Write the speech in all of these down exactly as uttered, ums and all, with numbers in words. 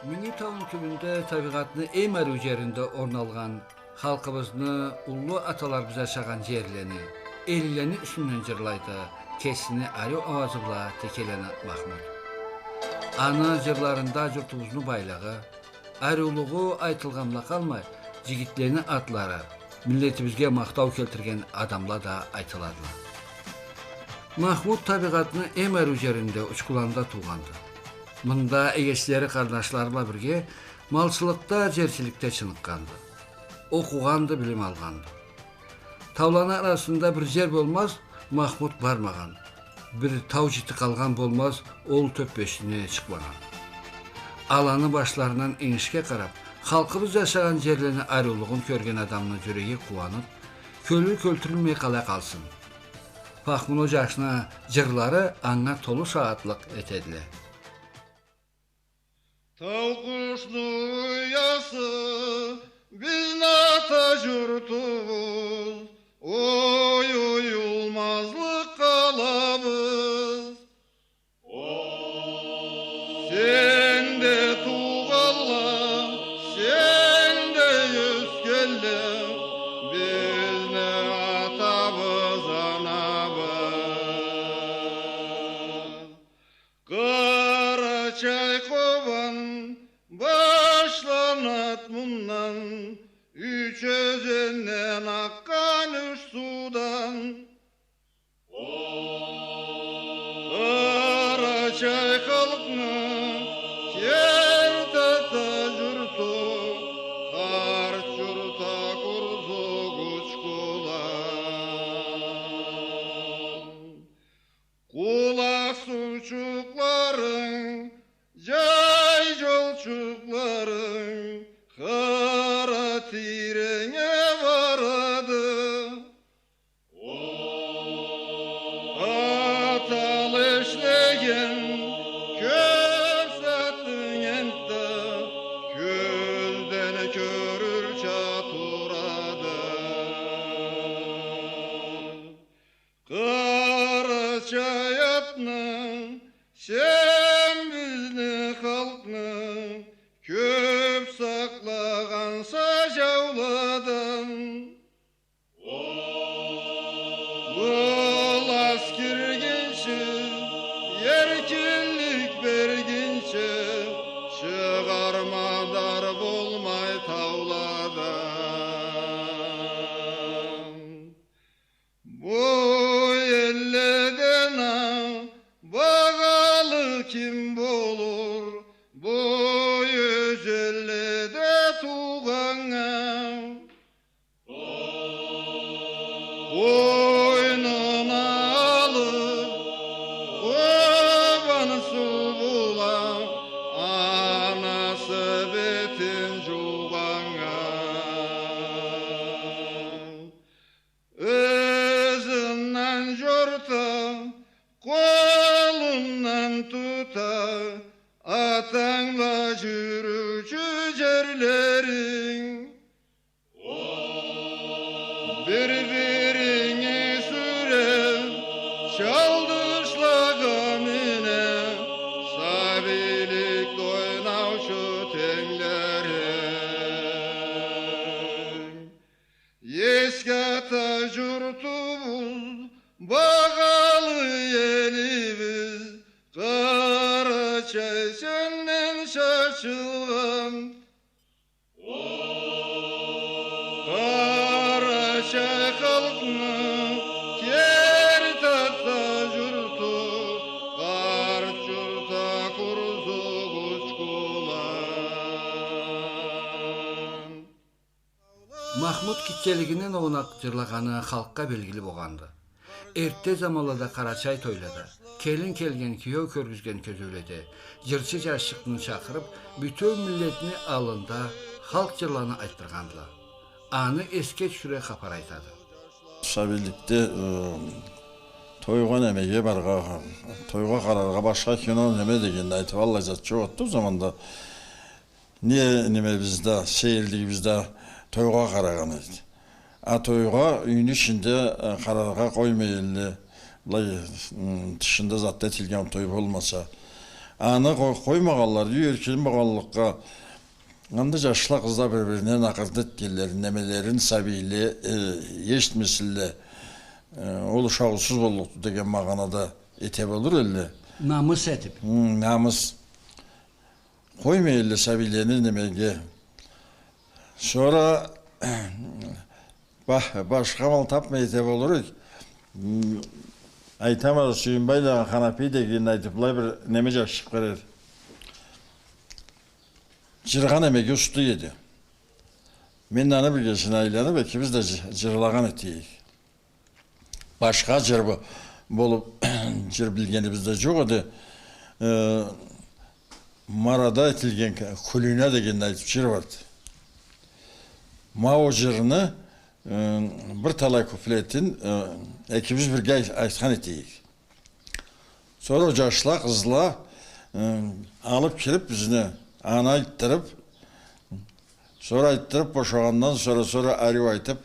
Минги тауну тюбюнде, табигъатны эм ариу жеринде орун алгъан, халкъыбызны уллу аталарыбыз жашагъан жерлени, эллени юсюнден жырлайды, кесини ариу ауазы бла текелени Махмут. Аны жырларында журтубузну байлыгъы, ариулугъу айтылгъан бла къалмай, жигитлени атлары, миллетибизге махтау келтирген адамла да айтыладыла. Махмут табигъатны эм ариу жеринде, Учкуланда туугъанды. Мында эгечлери, къарнашлары бла бирге малчылыкъда, жерчиликде чыныкъгъанды. Окъугъанды, билим алгъанды. Тауланы арасында бир жер болмаз, Махмут бармагъан. Бир тау жити къалгъан болмаз, ол тёппесине чыкъмагъан. Аланы башларындан энишге къарап, халкъыбыз жашагъан жерлени ариулугъун кёрген адамны жюреги къууанып, кёлю кёлтюрюлмей къала къалсын. Махмут жашны жырлары анга толу шагъатлыкъ этедиле. Тау къушну уясы, бизни ата журтубуз, ой, оюлмазлыкъ къалабыз. Сенде туугъанла, сенде ёсгенле, бизни атабыз, анабыз. Къарачай, Къобан, башланад мындан, юч ёзенден акъгъан юч суудан. Къарачай халкъны керти ата журту, къарт журт Акъурзукъ, Учкулан. Къулакъ суучукъларынг, жай жолчукъларынг къара тийренге барады. Атал ишлеген кёп затынг энтда кёзден кёрюрча турады. Къарачай атны, сен бизни халкъны кёп сакълагъанса жауладан. Былаз киргинчи, эркинлик бергинчи, чыгъар мадар болмай тауладан. Бу элледен а багъалы ким болур, бу ёзенледе туугъаннга? Къойнуна алып, Къобан суу бла анасы бетин жуугъаннга. Ызындан жорта, къолундан тута, атанг бла жюрюучю жерлеринг. Бир-биринги сюре, чалдышлагъа мине, сабийликде ойнаучу тенглеринг. Эски ата журтубуз, багъалы элибиз, Къарачай сенден чачылгъан. Къарачай халкъны керти ата журту, къарт журт Акъурзукъ, Учкулан. Махмут гитчелигинден огъунакъ жырлагъаны халкъгъа белгили болгъанды. Эртте заманлада къарачай тойлада, келин келген, киеу кёргюзген кёзеуледе, жырчы жашчыкъны чакъырып, бютеу миллетни аллында халкъ жырланы айтдыргъандыла. Аны эсге тюшюре хапар айтады. Сабийликде, э, тойгъа, немеге баргъа, тойгъа къараргъа, башха кино, неме дегенни айтып, аллай зат жокъ эди ол заманда. Не, немебизде, сейирлигибизде тойгъа къарагъан эди. А тойгъа юйню ичинде, э, къараргъа къоймай элле, былай, м, тышында затда этилген той болмаса. Аны къо-, къоймагъанла, юй эркин болгъанлыкъгъа, анда жашла, къызла бир-бирине накъырда этгенлерин, немелерин сабийле, э, эшитмесинле, э, ол ушагъыусуз боллукъду деген магъанада эте болур элле. Намыс этип. Хы, намыс. Къоймай элле сабийлени немеге. Сора ба-, башха амал тапмай эте болур эдик. М, айтама, Сюйюнбайлагъа Ханапи дегенин айтып, былай бир неме жашчыкъ бар эди. Жыргъа немеге уста эди. Мен да аны биргесине айланып, экибиз да жы-, жырлагъан эте эдик. Башха жыр бо-, болуп, жыр билгенибиз да жокъ эди. Э, Марада этилген к-, Кулина дегенни айтып жыр барды. Ма ол жырны, э, бир талай куплетин, э, экибиз бирге ай-, айтхан эте эдик. Сора ол жашла, къызла, э, алып кирип бизни, аны айтдырып, сора айтдырып бошагъандан сора, сора ариу айтып,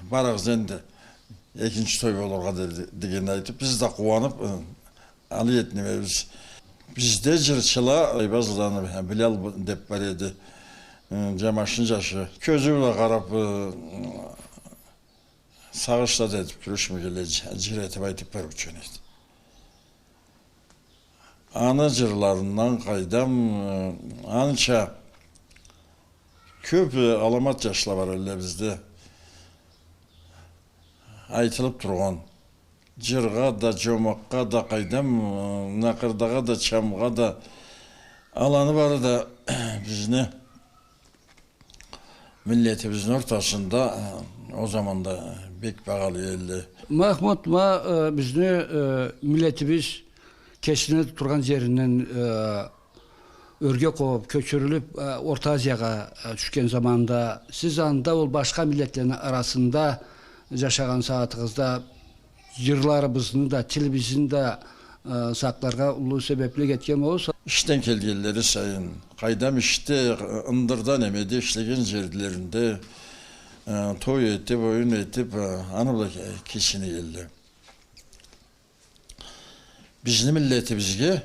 барыгъыз энди, экинчи той болургъа деди, дегенни айтып, биз да къууанып, э, алай эте эдик биз. Бизде жырчыла, Айбазланы Билал б-, деп бар эди, э, Жамашны жашы. Кёзю бла къарап, э, сагъыш зат этип кюрешмегенлей, ж-, жыр этип айтып бериучю эди. Аны жырларындан къайдам, э, анча кёп, э, аламат жашла бар элле бизде. Айтылып тургъан. Жыргъа да, жомакъгъа да, къайдам, э, накъырдагъа да, чамгъа да. Аланы бары да бизни миллетибизни ортасында, э, ол заманда бек багъалы элле. Махмут, ма, э, бизни, э, миллетибиз кесине тургъан жеринден, э, ёрге къобуп, кёчюрюлюп, э, Орта Азиягъа, э, тюшген заманда, сиз анда ол башха миллетлени арасында жашагъан сагъатыгъызда жырларыбызны да, тилибизни да, э, сакъларгъа уллу себеплик этген болурса. Ишден келгенлери сайын, къайдам, ишде, э, ындырда, немеде ишлеген жерлеринде, э, той этип, оюн этип, э, аны бла ке-, кечинген элле. Бизни миллетибизге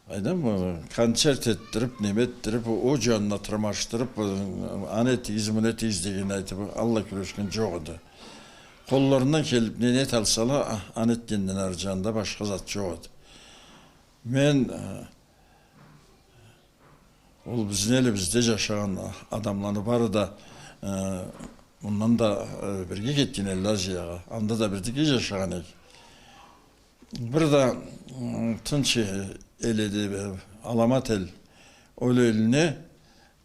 Къайдам, э, концерт этдирип, неме этдирип, ол жанына тырмашдырып, э, аны этигиз, муну этигиз дегенни айтып, алай кюрешген жокъ эди. Къолларындан келип, нени эталсала, а, аны этгенден ары жанында башха зат жокъ эди. Мен, э, ол бизни элибизде жашагъан адамланы бары да, э, мындан да, э, бирге кетген элле Азиягъа. Анда да бирге жашагъан эдик. Бир да, м, тынч эл эди, э, аламат эл. Ол элни,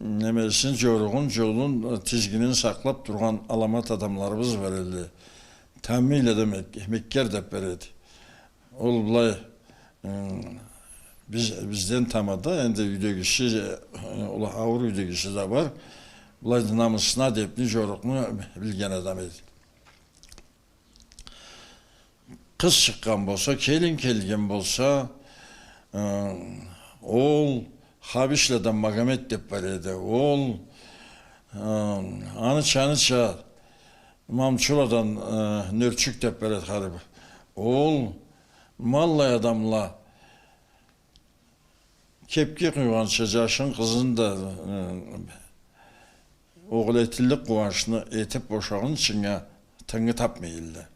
немесин, жоругъун, жолун, э, тизгинин сакълап тургъан аламат адамларыбыз бар эди. Тамил адам Мек-, Меккер деп бар эди. Ол былай, м, биз, бизден тамада, энди юйдегиши, э, ол ауур юйдегиши да бар. Былай намысны, адепни, жорукъну билген адам эди. Къыз чыкъгъан болса, келин келген болса, э, ол Хабишладан Магомет деп бар эди. Ол, э, аныча-аныча Мамчуладан, э, Нёрчюк деп бар эди харип. Ол ма аллай адамла кепге къуйгъанча жашын, къызын да, э, огъурлукъ къууанчны этип бошагъынчынга тынгы тапмай элле.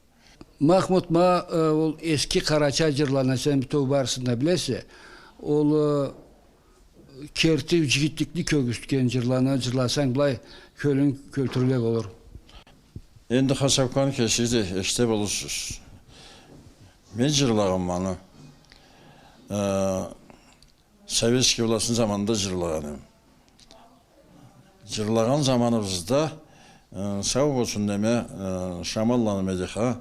Махмут, ма, э, ол эски къарачай жырланы сен бютеу барысын да билесе, ол, э, керти жигитликни кёргюзтген жырланы жырласанг, былай кёлюнг кёлтюрюле болур. Энди хасапханны кесигиз да эшите болурсуз. Мен жырлагъанма аны, э, советский властны заманында жырлагъан эдим. Жырлагъан заманыбызда, э, сау болсун неме, э, Шамалланы Медиха,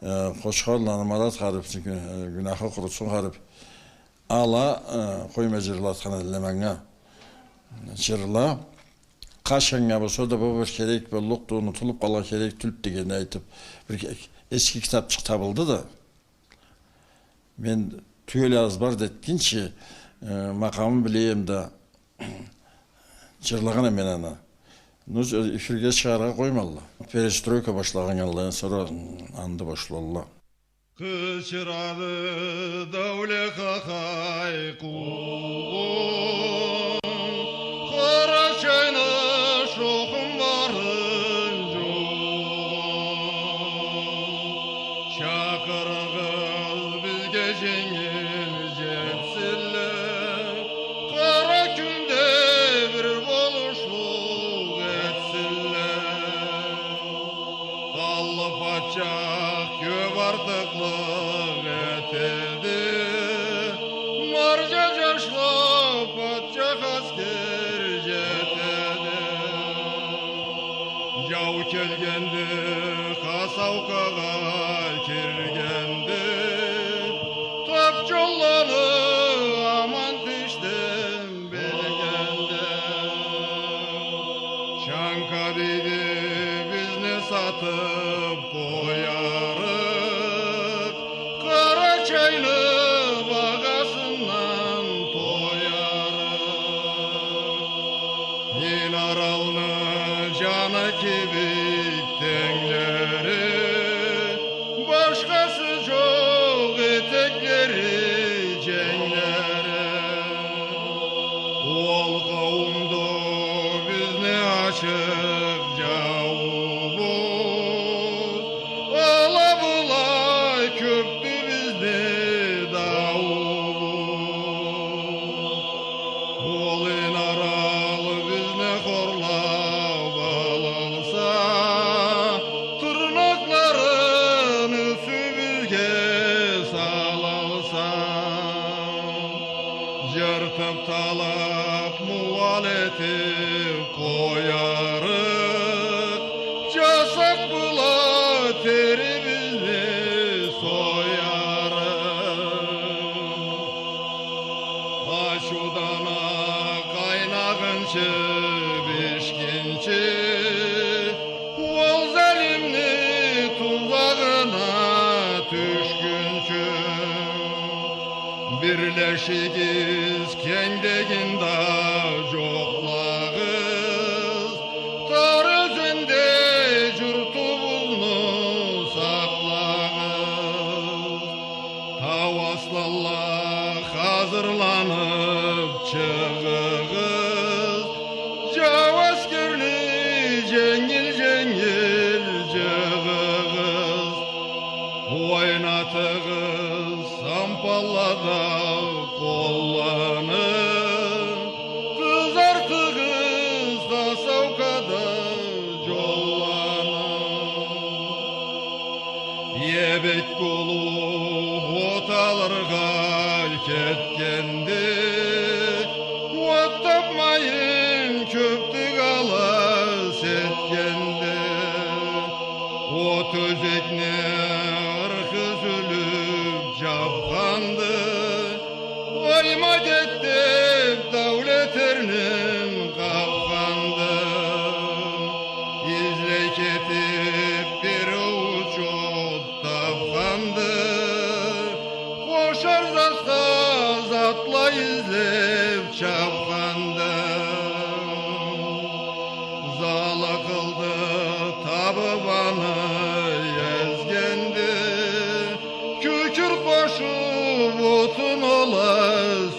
э, Къочхарланы Марат харип, гю-, э, гюнахы къурусун харип. Ала, э, къоймай жырлатхан элле манга. Жырла. Къачан а болса да бу бир керек боллукъду, унутулуп къалгъан керек тюлдю дегенни айтып, бир ке-, эски китапчыкъ табылды да. Мен тюйюл азбар да этгинчи, э, макъамын билейим да, жырлагъан эдим мен аны. Ну, эфирге чыгъаргъа къоймадыла. Перестройка башлагъан аллай, сора анда башлалла. Къычырады Дауле къакъай къуугъун, Къарачайны шохум барын жуугъун. Чакъырыгъыз бизге женгил жетсинле, къара кюнде бир болушлукъ этсинле. Къанлы патчах кёп артыкълыкъ этеди, маржа жашла патчах аскер жетеди. Жау келгенди, Хасаукагъа киргенди, тап жолланы аман тишден билгенди. Чанка дейди, бизни сатып къоярыкъ, Къарачайны багъасындан тоярыкъ. Инаралны жаны кибик тенглери, башхасы жокъ этеклери, женглери. Ол къауумду бизни ачыкъ жауубуз, ала-бла кёпдю бизни дауубуз. Ол Инарал бизни хорлап алалса, тырнакъларын юсюбюзге салалса, жыртып, талап, муал этип къоярыкъ, жасакъ бла терибизни соярыкъ. Ачуудан а къайнагъынчы, бишгинчи, ол залимни тузагъына тюшгюнчю, бирлешигиз, кенгдегин да жокълагъыз, Тар ёзенде журтубузну сакълагъыз. Тау асланла, хазырланып чыгъыгъыз, жау аскерни женгил-женгил жыгъыгъыз. Ойнатыгъыз сампаллада къолланы, къызартыгъыз Хасаукада жолланы. Эбек улу от алыргъа кетгенди, от тапмайын кёпдю алас этгенди. От ёзекни ырхы юзюлюп жапханды, ойма кет деп, Даулет эрнин къапханды. Излей кетип, бир уучут тапханды, къошар затха затла излеп чапханды. Залы къылды, табып аны эзгенди, кюкюр къошуп, отун ол а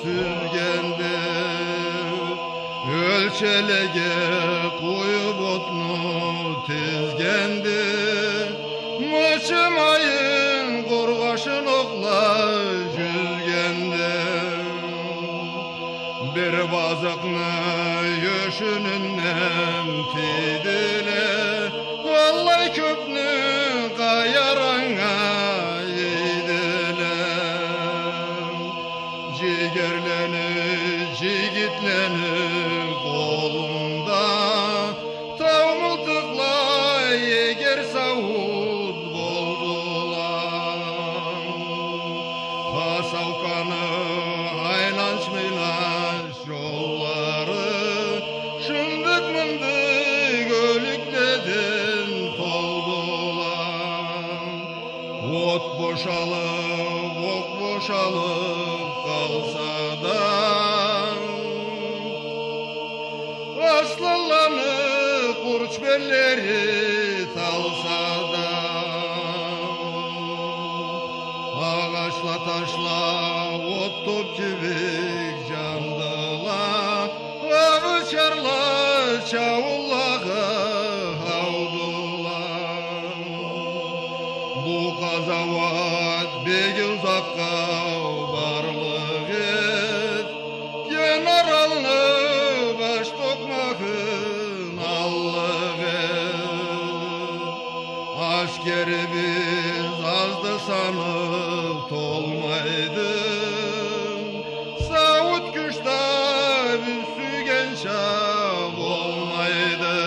сюзгенди. Ёлчелеге къуюп, отну тизгенди, мычымайын къоргъашын окъла жюзгенди. Бир базыкъны ёшюнюнден тийдиле, аллай кёпню къайры анга ийдиле. Жигерлени, жигитлени къолунда тау мылтыкъла эгер сауут болдула. Хасауканы айланч-мыйланч жоллары, шындыкъ-мындыкъ ёлюкледен толдула. От бошалып, окъ бошалып къалса да, асланланы къурч беллери талса да, Ташла от топ кибик джандыла, агъычарла чауулагъа аудула. Бу къазауат бек узакъгъа барлыкъ эди, генералны баш токъмагъын аллыкъ эди. Аскерибиз азды, саны толмайды. Сауут кюч да биз сюйгенча болмайды.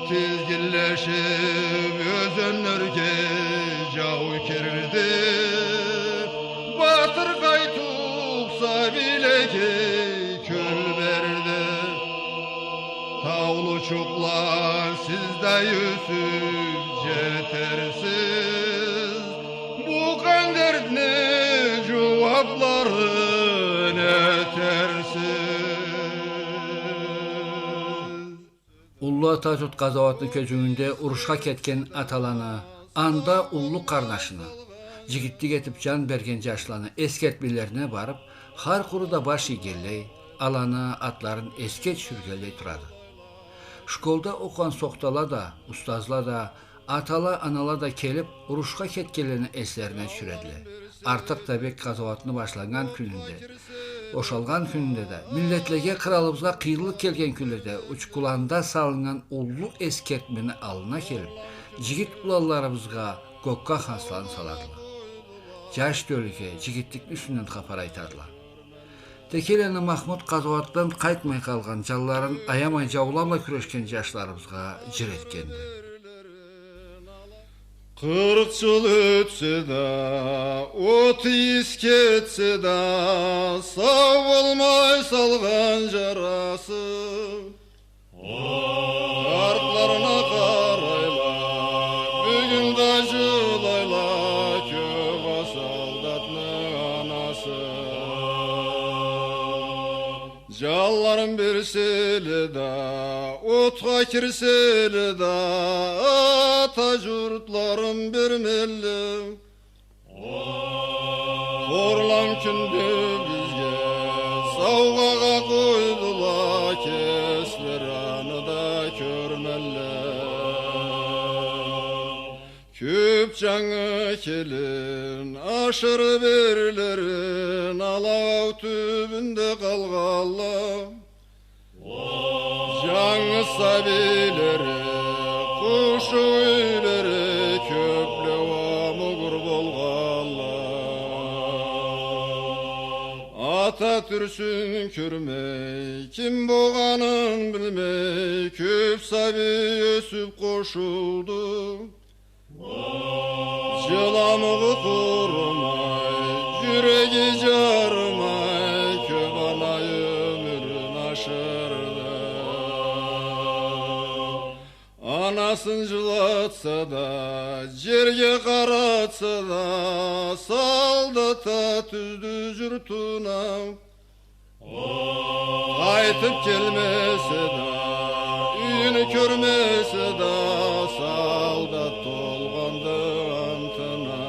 Тизгинлешип ёзенлеге джау кирди. Батыр къайтып сабийлеге кёл берди. Таулу чукъла, сиз да ёсюп джетерсиз, бу къан дертни джууапларын этерсиз. Уллу Атаджурт къазауатны кёзюуюнде урушха кетген аталаны, анда уллу къарнашына, джигитлик этип джан берген джашланы эсгертмелерине барып, хар къуру да баш ийгенлей, аланы атларын эсге тюшюргенлей турады. Школда окъугъан сохтала да, устазла да, атала, анала да келип, урушха кетгенлени эслерине тюшюредиле. Артыкъ да бек къазауатны башланнган кюнюнде, бошалгъан кюнюнде да, миллетлеге, къыралыбызгъа къыйынлыкъ келген кюнледе Учкуланда салыннган уллу эсгертмени аллына келип, джигит уланларыбызгъа гокка хасланы саладыла. Джаш тёлюге джигитликни юсюнден хапар айтадыла. Текелени Махмут къазауатдан къайтмай къалгъан, джанларын аямай джаула бла кюрешген джашларыбызгъа джыр этгенди. Къыркъ джыл ётсе да, отуз кетсе да, сау болмай салгъан джарасы. Къартларына къарайла, бюгюн да джылайла, кёб а солдатны анасы. Джанларын берселе да, отха кирселе да, ата джуртларын бермелле. Хорлам кюнде бизге саугъагъа къойдула, кеслери аны да кёрмелле. Кёб джангы келин ашырыб эрлерин, алау тюбюнде къалгъанла. Джангы сабийлери, къушу юйлери кёблеу а мугъур болгъанла. Ата тюрсюн кёрмей, ким болгъанын билмей, кёб сабий ёсюб къошулду. Джыламукъ къурумай, джюреги джарымай, кёб ана ёмюрюн ашырды. Анасын джылатса да, джерге къаратса да, солдат а тюздю джуртуна. Къайтыб келмесе да, юйюн кёрмесе да, солдат толгъанды антына.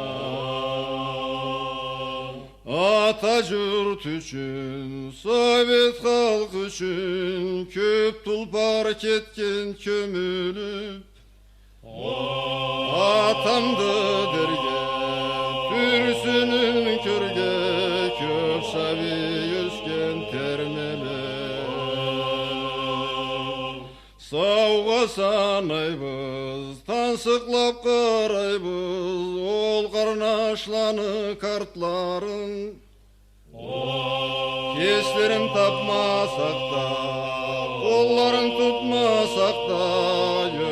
Ата джурт ючюн, совет халкъ ючюн кёб тулпар кетген кёмюлюб. Атамды дерге, тюрсюнюн кёрге, кёб сабий ёсген термелеб. Саугъа санайбыз, тансыкълаб къарайбыз ол къарнашланы къартларын. Кеслерин табмасакъ да, къолларын тутмасакъ да,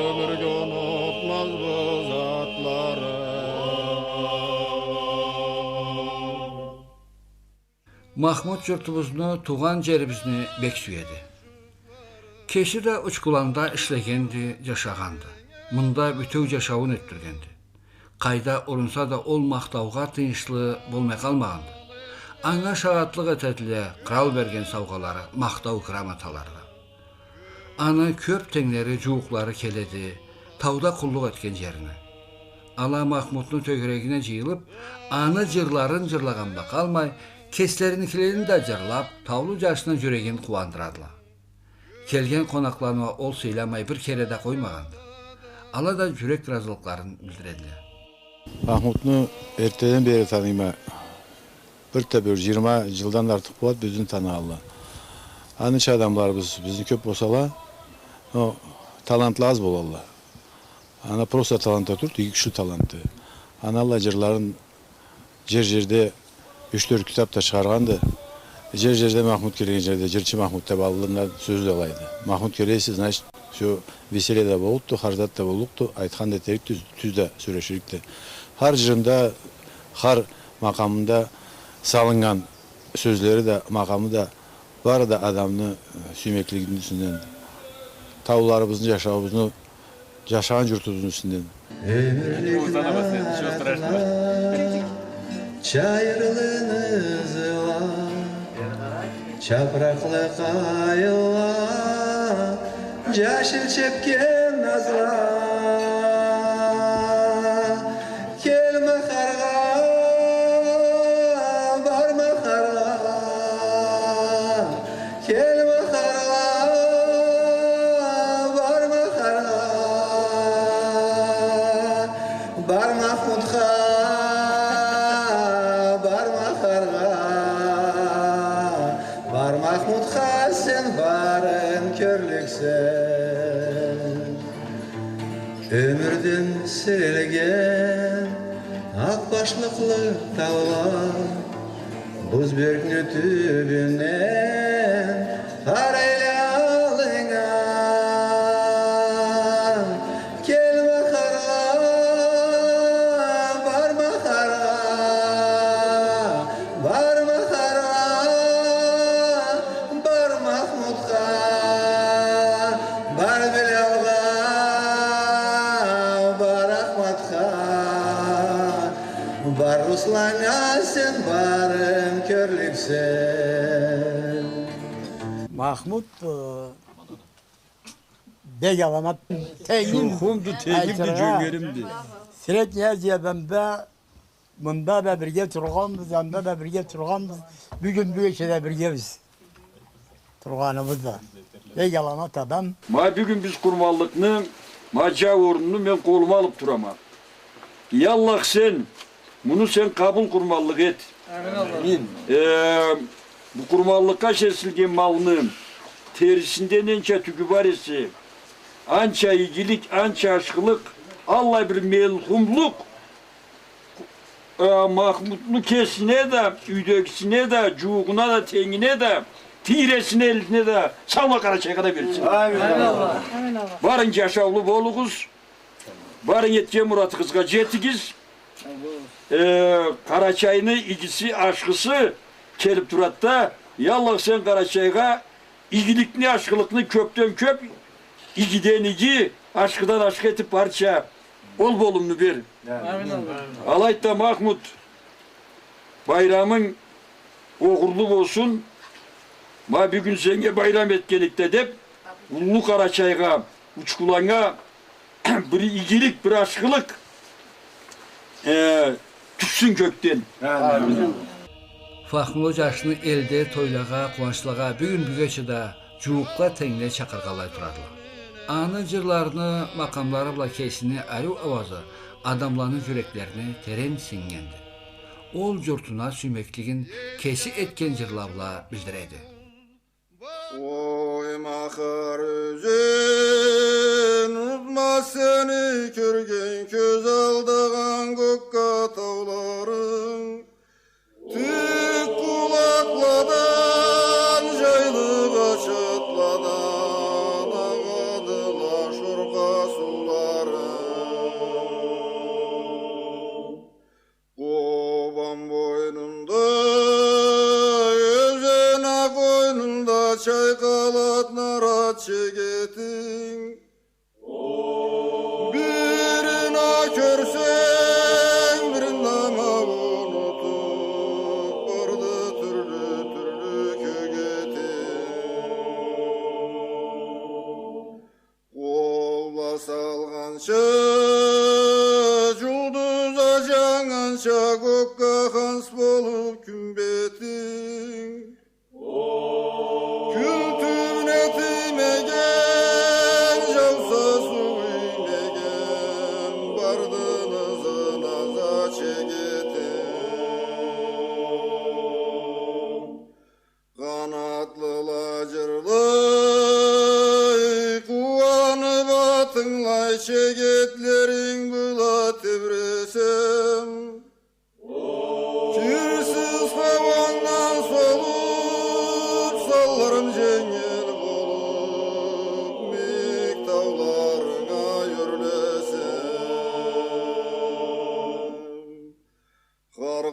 ёмюрге унутмазбыз атларын. Махмут джуртубузну, туугъан джерибизни бек сюеди. Кеси да Учкуланда ишлегенди, джашагъанды. Мында бютеу джашауун ётдюргенди. Къайда урунса да, ол махтаугъа тыйыншлы болмай къалмагъанды. Анга шагъатлыкъ этедиле къырал берген саугъалары, махтау грамоталары да. Аны кёб тенглери, джууукълары келеди тауда къуллукъ этген джерине. Ала Махмутну тёгерегине джыйылыб, аны джырларын джырлагъан бла къалмай, кеслериникилерин да джырлаб, таулу джашны джюрегин къууандырадыла. Келген къонакъланы уа ол сыйламай бир кере да къоймагъанды. Ала да джюрек ыразылыкъларын билдиредиле. Махмутну эртеден бери таныйма. Бир да бир джыйырма джылдан артыкъ болады бизни таныгъанлы. Аныча адамларыбыз бизни кёб болсала, но талантлы аз болалла. Ана просто талант да турду, иги кючлю талантды. Аны алай джырларын джер-джерде юч-тёрт китаб да чыгъаргъанды. Джер-джерде Махмут келген джерде, джырчы Махмут деб аллындан сёз да алайды. Махмут келе эсе, значит, всё, веселье да боллукъду, хар зат да боллукъду, айтхан да этерикди, тюз да сёлеширикди. Хар джырында, хар макъамында салыннган сёзлери да, макъамы да, бары да адамны, э, сюймеклигини юсюнден, тауларыбызны, джашауубузну, джашагъан джуртубузну юсюнден. Ёмюрлюк назла, чайырлы ызла, чапракълы къайынла, джашыл чепкен назла. Кел махаргъа, бар махаргъа, кел махаргъа, бар махаргъа, бар Махмутха, бар махаргъа, бар Махмутха, сен барын кёрлюксе. Ёмюрден сейирген акъ башлыкълы таула, Бузбёркню тюбюнден къарайла аллынга. Кел махаргъа, бар махаргъа, бар махаргъа, бар Махмутха, бар Билалгъа, бар Ахматха, бар Русланнга, сен барын кёрлюксе. Махмут, э, бек аламат тенгим. Чухумду, тегимди, айтыргъа, джёнгеримди. Средняя Азиядан да мында да бирге тургъанбыз, анда да бирге тургъанбыз. Бюгюн, бюгече да биргебиз. Тургъаныбыз да. Бек аламат адам. Ма бюгюн биз къурманлыкъны, ма джау орунну мен къолума алыб турама. Я Аллах, сен муну сен къабыл къурманлыкъ эт. Амин. Э, бу къурманлыкъгъа чесилген малны терисинде ненча тюгю бар эсе, анча игилик, анча ашхылыкъ, аллай бир мелхумлукъ, э, Махмутну кесине да, юйдегисине да, джууугъуна да, тенгине да, тийресине, элине да, сау Къарачайгъа да берсин. Амин. Барынг джашаулу болугъуз. Барынг этген муратыгъызгъа джетигиз. Э, Къарачайны игиси, ашхысы келиб турады да, я Аллах, сен Къарачайгъа игиликни, ашхылыкъны кёбден кёб, игиден иги, ашхыдан ашхы этиб барырча ол болумну бер. Амин. Алайды да, Махмут, байрамынг огъурлу болсун. Ма бюгюн сеннге байрам этгенликде деб, уллу Къарачайгъа, Учкуланнга бир игилик, бир ашхылыкъ, э, тюшсюн кёкден. Амин. Фахмулу джашны элде тойлагъа, къууанчлагъа бюгюн-бюгече да джууукъла, тенгле чакъыргъанлай турадыла. Аны джырларыны, макъамлары бла кесини ариу ауазы адамланы джюреклерине терен синггенди. Ол джуртуна сюймеклигин кеси этген джырла бла билдиреди. Ой, махар ёзен, унутмаз сени кёрген кёз, алдагъан кёкге тауларынг. Тюк къулакъладан, джайлы къачатладан агъадыла шоркъа сууларынг. Къобан бойнунда, ёзен а къойнунда чайкъалад нарат чегетинг. Бирин а кёрсе,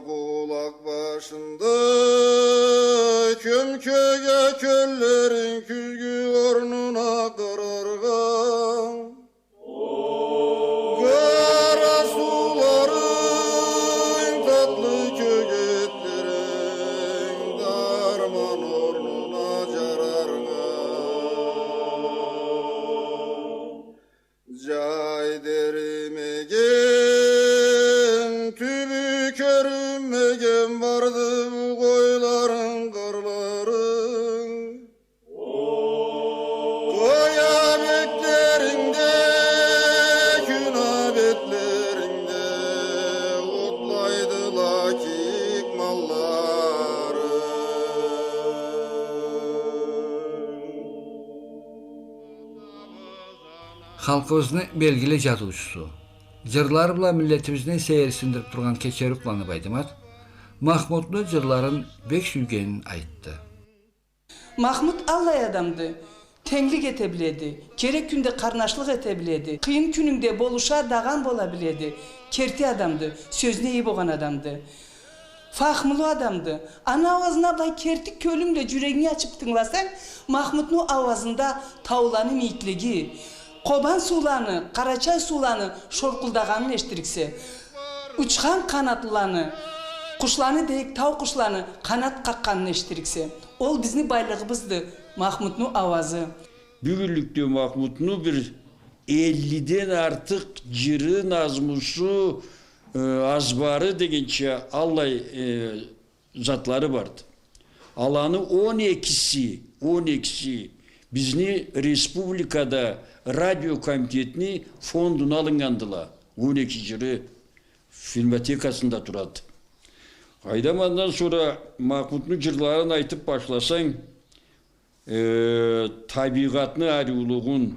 Къулакъ башында кём кёге кёллерин кюзгю орнуна къырыргъа, къара сууларын, татлы кёге этлерин дарман орнуна жараргъа. Жай деримеген, тюбю кёрюнмеген барды бу къойларын къырлары. Къоя бетлеринде, кюн а бетлеринде отлайдыла кийик маллары. Халкъыбызны белгили жазыучусу, жырлары бла миллетибизни сейирсиндирип тургъан Кечерукъланы Байдымат Махмутну жырларын бек сюйгенин айтды. Махмут аллай адамды. Тенглик эте биледи. Керек кюнде къарнашлыкъ эте биледи. Къыйын кюнюнгде болуша, дагъан бола биледи. Керти адамды. Сёзюне ие болгъан адамды. Фахмулу адамды. Аны ауазына былай керти кёлюнг бла, жюрегинги ачып тынгыласанг, Махмутну ауазында тауланы мийиклиги, Къобан сууланы, Къарачай сууланы шоркъулдагъанын эшитириксе, учхан къанатлыланы, къушланы дейик, тау къушланы къанат къакъгъанын эшитириксе. Ол бизни байлыгъыбызды, Махмутну ауазы. Бюгюнлюкде Махмутну бир эллиден артыкъ жыры, назмусу, э, азбары дегенча аллай, э, затлары барды. Аланы он экиси, он экиси бизни республикада радио комитетни фондуна алыннгандыла. Он эки жыры фильмотекасында турады. Къайдам, андан сора Махмутну жырларын айтып башласанг, э, табийгъатны ариулугъун,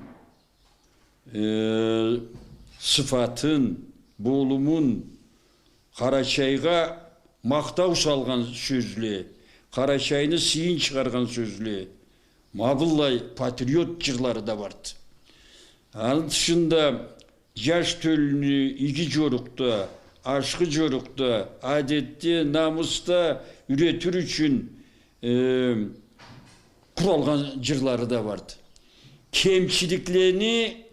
э, сыфатын, болумун, Къарачайгъа махтау салгъан сёзле, Къарачайны сыйын чыгъаргъан сёзле, ма быллай патриот жырлары да барды. Аны тышында жаш тёлюню иги жорукъда, ашхы жорукъда, адетде, намысда юретир ючюн, э, къуралгъан жырлары да барды. Кемчиликлени,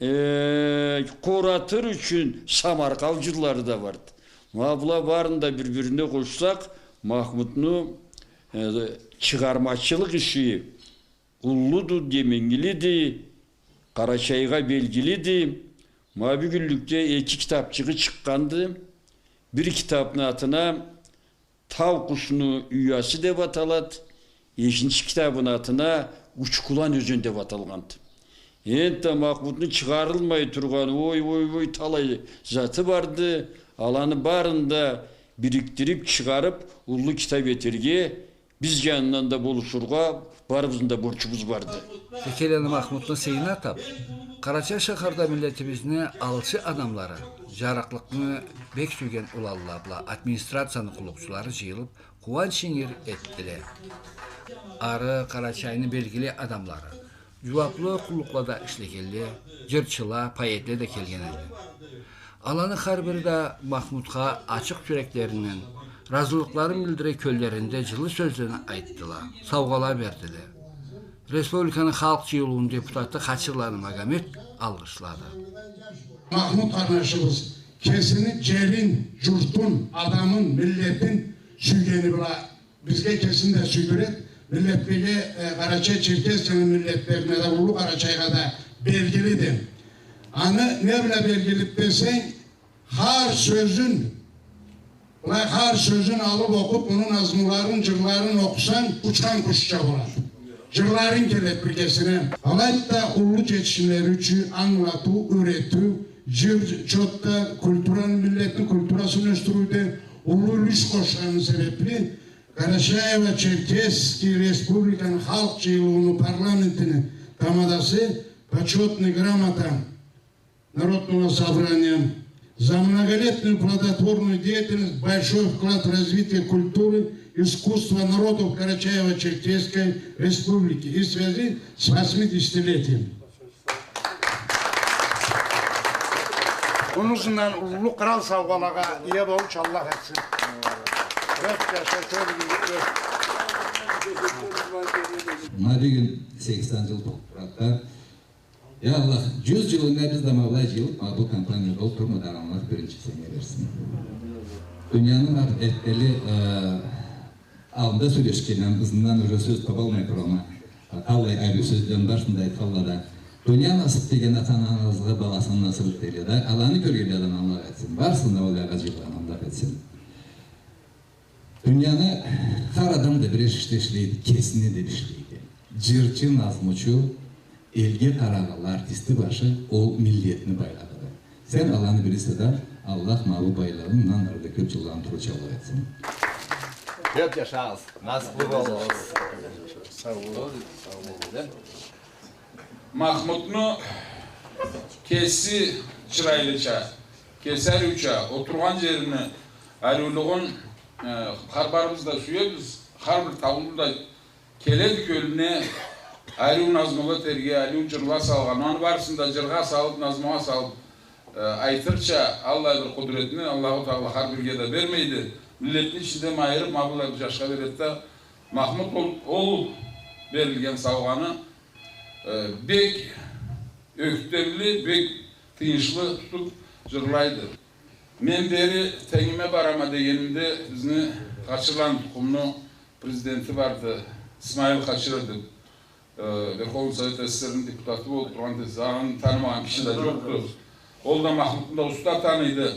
э, къоратыр ючюн самаркъау жырлары да барды. Ма была барын да бир-бирине къошсакъ, Махмутну, э, чыгъармачылыкъ иши уллуду, деменгилиди, Къарачайгъа белгилиди. Ма бюгюнлюкде эки китапчыгъы чыкъгъанды. Бир китапны атына «Тау къушну уясы» деп аталады, экинчи китабыны атына «Учкулан ёзен» деп аталгъанды. Энтда Махмутну чыгъарылмай тургъан, ой, ой, ой, талай заты барды. Аланы барын да бирикдирип, чыгъарып, уллу китап этерге биз жанындан да болушургъа барыбызны да борчубуз барды. Текелени Махмутну сыйына атап, Къарачай шахарда миллетибизни алчы адамлары, жарыкълыкъны бек сюйген уланла бла администрацияны къуллукъчулары жыйылып, къууанч ингир этдиле. Ары Къарачайны белгили адамлары, жууаплы къуллукълада ишлегенле, жырчыла, поэтле да келген эди. Аланы хар бири да Махмутха ачыкъ жюреклеринден ыразылыкъларын билдире, кёллеринде жылы сёзлени айтдыла, саугъала бердиле. Республиканы Халкъ Жыйылыуну депутаты Хачирланы Магомет алгъышлады. Махмут къарнашыбыз кесини жерин, журтун, адамын, миллетин сюйгени бла бизге кесин да сюйдюреди. Миллетлеге, э, Къарачай-Черкесияны миллетлерине да, Уллу Къарачайгъа да белгилиди. Аны не бла белгилиди десенг, хар сёзюн, былай хар сёзюн алып окъуп, муну назмуларын, жырларын окъусанг, учхан къушча болады. Жырларын келеди бир кесине. Алайды да уллу жетишимлери ючюн ангылатыу, юретиу, жыр, чотда культураны, миллетни культурасын ёсдюрюуде уллу юлюш къошханы себепли Карачаево-Черкесский Республиканы Халкъ Жыйылыуну парламентини тамадасы, почётный грамота Народного собрания, за многолетнюю плодотворную деятельность, большой вклад в развитие культуры, искусства народов Карачаево-Черкесской Республики и в связи с восьмидесятилетием. Муну ызындан уллу кърал саугъалагъа ие болурча Аллах этсин. Кёп джаша, кёп игилик. Ма бюгюн сексен джыл толду, братла. Я Аллах, джюз джылына биз да ма былай джыйылыб, ма бу компания болуб турмадыкъ, Аллах биринчи сеннге берсин. Дунияны ма эртденли, э, аллында сёлешгенле, ызындан уже сёз табалмай турама. Аллай ариу сёзлени барысын да айтханла да. Дуния насыб деген ата-анагъызгъа баласына насыб этелле да, аланы кёргенледен Аллах этсин. Барысын да алайгъа джыйылгъан Аллах этсин. Дунияны хар адам да бир ишде ишлейди, кесине деб ишлейди. Джырчы, назмучу, элге къарагъанлы артисти башы, ол миллетни байлыгъыды. Сен аланы бирисе да, Аллах ма бу байлыгъынгдан ары да кёб джылланы турурча Аллах этсин. Кёб джашагъыз, насыблы болугъуз. Сау бол. Махмутну кеси чырайлыча, кеси ариуча, олтургъан джерини ариулугъун, э, хар барыбыз да сюебиз, хар бир тауну да келеди кёлюне, ариу назмула этерге, ариу джырла салгъан, аны барысын да джыргъа салыб, назмула салыб, э, айтырча, аллай бир къудретни Аллаху Тагъала хар бирге да бермейди. Миллетни ичинде ма айырыб, ма быллай бир джашха береди да, Махмут ол, ол берилген саугъаны, э, бек ёхтемли, бек тыйыншлы тутуб джырлайды. Мен бери тенгиме барама дегенимде, бизни Хачырланы тукъумну президенти барды, Исмаил Хачыр деб, э, Верховный Совет СССР-ни депутаты болуб тургъан, аны танымагъан киши да джокъду. Ол да Махмутну да уста таныйды.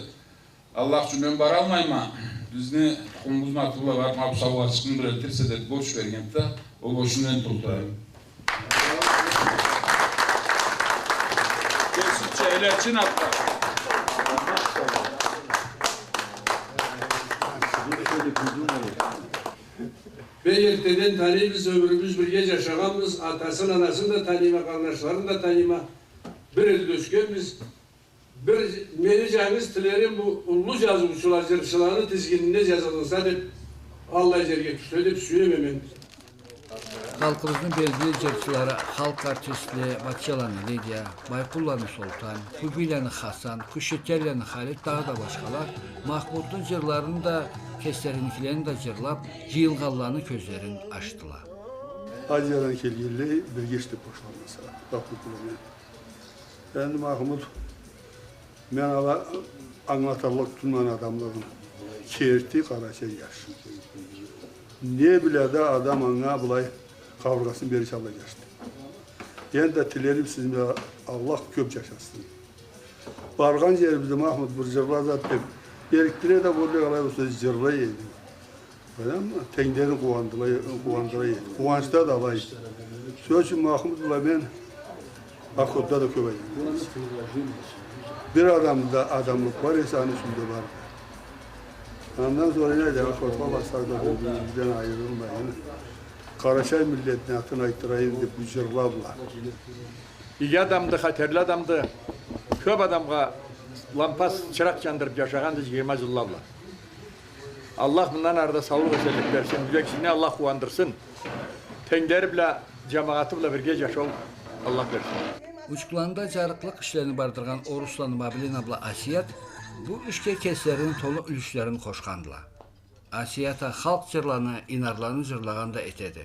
Аллах ючюн, мен баралмайма, бизни тукъумубузну аты бла барыб, ма бу саугъачыкъны бир элтирсе деб борч бергенди да, ол борчну мен толтурайым. Кесича, элечи атда. Бек эртеден таныйбыз, ёмюрюбюз бирге джашагъанбыз, атасын, анасын да таныйма, къарнашларын да таныйма. Бир элде ёсгенбиз. Бир мени джангыз тилерим, бу уллу джазыучула, джырчыланы тизгинине джазылынса деб, аллай джерге тюшсе деб сюеме мен. Халкъыбызны белгили джырчылары, халкъ артистле Батчаланы Лидия, Байкъулланы Солтан, Хубийланы Хасан, Кюшетелланы Халит, дагъыда башхала Махмутну джырларын да, кеслеринкилерин да джырлаб, джыйылгъанланы кёзлерин ачдыла. Азиядан келгенле бирге ишлеб башлагъанбыз Махмут бла мен. Энди Махмут, мен ала ангылаталлыкъ тутмагъан адамлыгъын. Керти къарачай джаш. Не бла да адам анга былай къабыргъасын берирча алай джашды. Энди да тилерим сизни бла, Аллах кёб джашатсын. Баргъан джерибизде Махмут бир джырла зат деб, берликде да боллукъ, алай болса джырлай эди. Андан тенглерин къууандыла, къууандыра эди. Къууанчда да алай. Сёз ючюн, Махмут бла мен Акъотда да кёб айланнганбыз. Бир адамда адамлыкъ бар эсе, аны ичинде бар. Андан сора энди Акъотха барсакъ да, бир-бирибизден айырылмайын, къарачай миллетни атын айтдырайым деб бу джырла бла. Иги адамды, хатерли адамды. Кёб адамгъа лампас, чыракъ джандырыб джашагъанды джыйырма джылла бла. Аллах мындан ары да саулукъ, эсенлик берсин. Бюгечисине Аллах къууандырсын. Тенглери бла, джамагъаты бла бирге джашау Аллах берсин. Учкуланда джарыкълыкъ ишлерин бардыргъан Орусланы Мабилина бла Асият бу ишге кеслерини толу юлюшлерин къошхандыла. Асият а халкъ джырланы, инарланы джырлагъан да этеди.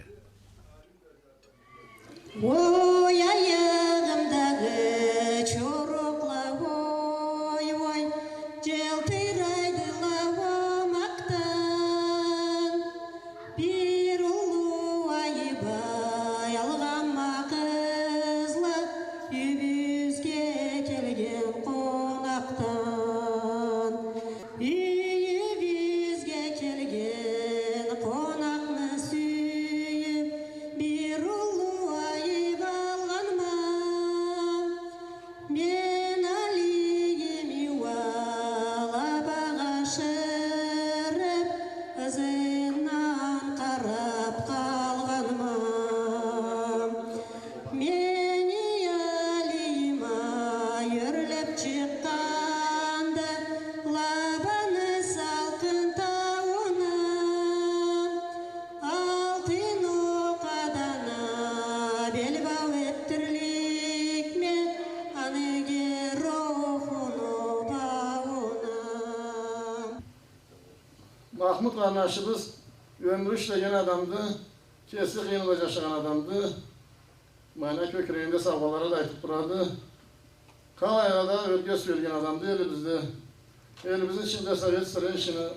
Ой, аягъымдагъы чорукъла, ой, ой, джылтырайдыла омакъдан. Бир уллу айыб алгъанма къызла, юйюбюзге келген къонакъдан. Юйюбюзге келген къонакъны сюйюб, бир уллу айыб алгъанма Махмут къарнашыбыз ёмюр ишлеген адамды, кеси къыйын бла джашагъан адамды. Ма ана кёкюрегинде саугъалары да айтыб турады. Къалайгъа да ёрге сюелген адамды элибизде. Элибизни ичинде Совет старейшины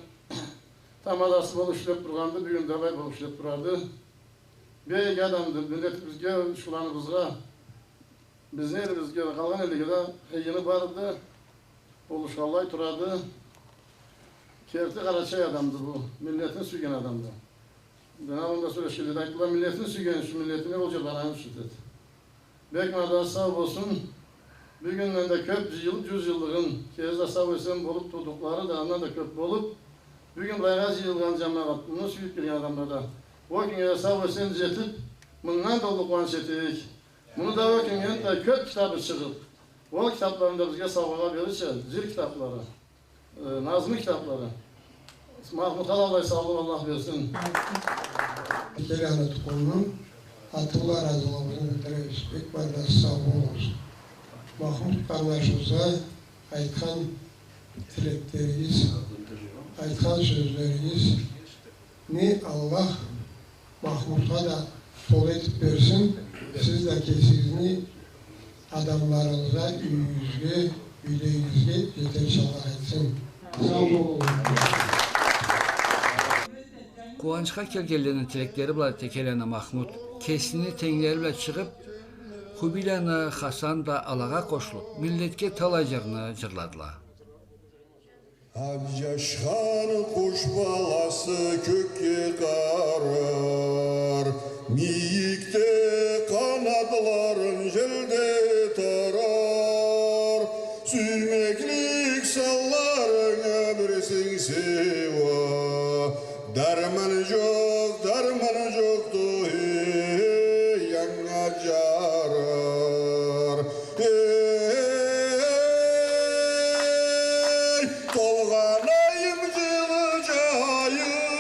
тамадасы болуб ишлеб тургъанды, бюгюн да алай болуб ишлеб турады. Бек иги адамды, миллетибизге, учхуланыбызгъа, бизни элибизге, къалгъан эллеге да къыйыны барды, болушханлай турады. Керти къарачай адамды бу, миллетин сюйген адамды. Джангы аллында сёлешгенле да айтдыла, миллетин сюйгени ючюн, миллетине ол джырланы ючюн деди. Бек мадасы сау болсун. Бюгюнден да кёб джыйылыб, джюз джыллыгъын, кези да сау-эсен болуб, туудукълары да андан да кёб болуб, бюгюн былайгъа джыйылгъан джамагъат, муну сюйюб келген адамла да ол кюннге да сау-эсен джетиб, мындан да уллу къууанч этейик. Муну да ол кюннге да кёб китабы чыгъыб, ол китабларын да бизге саугъагъа берирча, джыр китаблары, э, назму китаблары. Махмутха да аллай саулукъ Аллах берсин. Бекер аны тукъумну, аты бла разылыгъыбызны билдиребиз. Бек мадасы сау болугъуз. Махмут къарнашыбызгъа айтхан тилеклеригиз, айтхан сёзлеригизни Аллах Махмутха да толу этиб берсин. Сиз да кесигизни адамларыгъызгъа, юйюгюзге, юйлеригизге джетерча Аллах этсин. Сау болугъуз. Къууанчха келгенлени тилеклери бла текелени Махмут кесини тенглери бла чыгъыб, Хубийланы Хасан да алагъа къошулуб, миллетге талай джырны джырладыла. Абджашхан къуш баласы кёкге къарар, мийикде къанатларын джелде тарар. Сюймеклик санларынга бирсин сыйла, дарман джокъ, дарман джокъду, эй, анга джарар. Эй, толгъанайым, джылы джайым,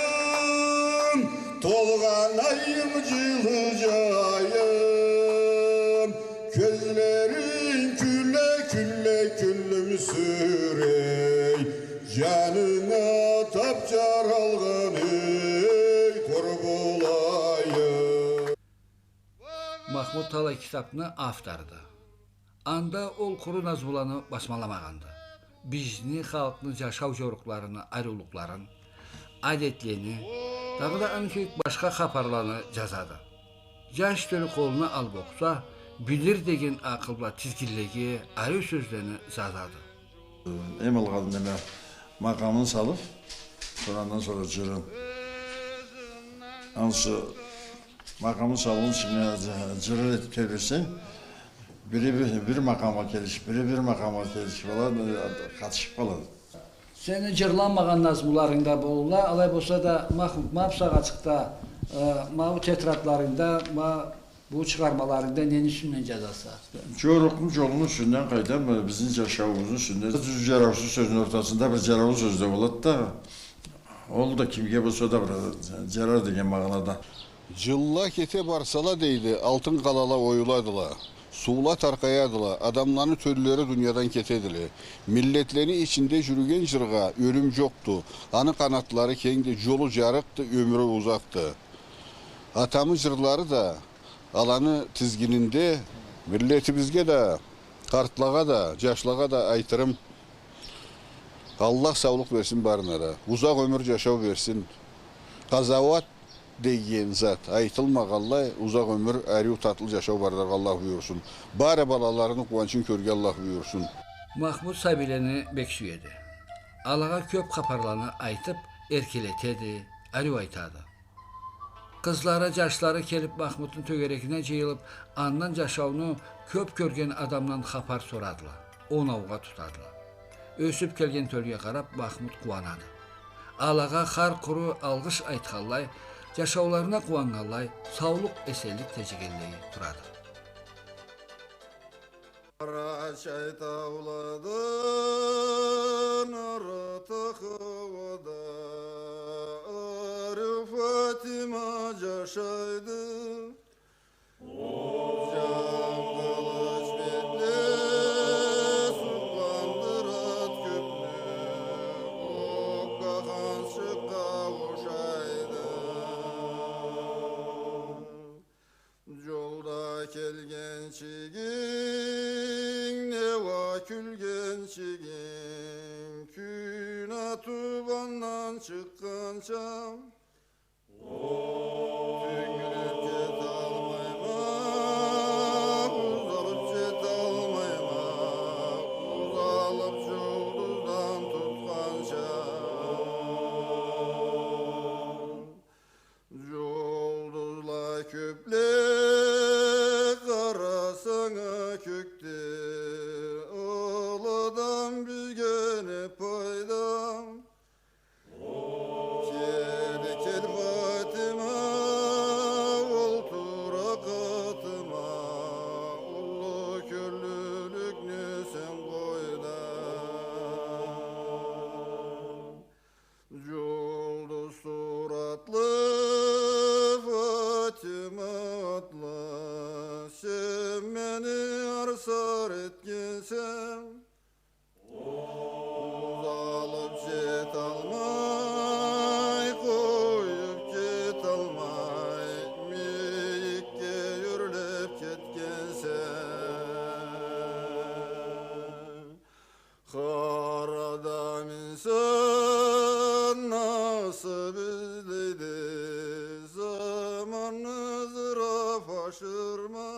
толгъанайым, джылы джайым. Кёзлеринг кюлле, кюлле, кюлле кюлюмсюрей, джанынга тап джаралгъан, эй, къур болайым. Махмут талай китабны авторду. Анда ол къуру назмуланы басмаламагъанды. Бизни халкъны джашау джорукъларыны ариулукъларын, адетлени, дагъыда аны кибик башха хапарланы джазады. Джаш тёлю къолуна алыб окъуса, билир деген акъыл бла тизгинлеге ариу сёзлени джазады. Эм алгъа неме, макъамын салыб, сора андан сора джырын. Ансы макъамын салыб, ичине джыры этиб тебресенг, бири бир, бир макъамгъа келишиб, бири бир макъамгъа келишиб, алай, э, къатышыб къалады. Сени джырланмагъан назмуларынг да болурла, алай болса да, Махмут, ма бусагъатчыкъда, э, ма бу тетрадларынгда, ма бу чыгъармаларынгда нени юсюнден джазаса? Джорукъну джолуну юсюнден, къайдам, э, бизни джашауубузну юсюнден. Джюз джараусуз сёзню ортасында бир джараулу сёз да болады да, ол да кимге болса да бир, э, джарар деген магъанада. Джылла кете барсала, дейди, алтын къалала оюладыла, суула таркъаядыла, адамланы тёллери дуниядан кетедиле. Миллетлени ичинде джюрюген джыргъа ёлюм джокъду, аны къанатлары кенгди, джолу джарыкъды, ёмюрю узакъды. Атамы джырлары да аланы тизгининде, миллетибизге да, къартлагъа да, джашлагъа да айтырым: Аллах саулукъ берсин барына да, узакъ ёмюр, джашау берсин. Къазауат деген зат айтылмагъанлай, узакъ ёмюр, ариу, татлы джашау барларгъа Аллах буюрсун. Бары балаларыны къууанчын кёрюрге Аллах буюрсун. Махмут сабийлени бек сюеди. Алагъа кёб хапарланы айтыб, эркелетеди, ариу айтады. Къызлары, джашлары келиб Махмутну тёгерегине джыйылыб, андан, джашауну кёб кёрген адамдан хапар сорадыла, оноугъа тутадыла. Ёсюб келген тёлюге къараб, Махмут къууанады. Алагъа хар къуру алгъыш айтханлай, джашауларына къууаннганлай, саулукъ, эсенлик тилегенлей турады. Къарачай тауладан артыкъ ауада ариу Фатима джашайды. Джангылыч бетле сукъландырад кёкню, окъгъа ханс чыкъгъан. Келгенчигинг, не уа кюлгенчигинг, кюн атыб андан чыкъгъанча. Тюнгюлюб кеталмайма, узалыб джеталмайма, узалыб джулдуздан тутханча. Джулдузла кёбле къарасанг а кёкде, аладан бизге не пайда? Кел, кел, Фатима, олтур а къатыма, уллу кёллюлюкню сен къой да. Джулдуз суратлы Фатима атлы, сен мени арсар этгенсе, узалыб джеталмай, къоюб кеталмай, мийикге юйрюлюб кетгенсе. Хар адам инсан насыб излейди, заманны зыраб ашырма.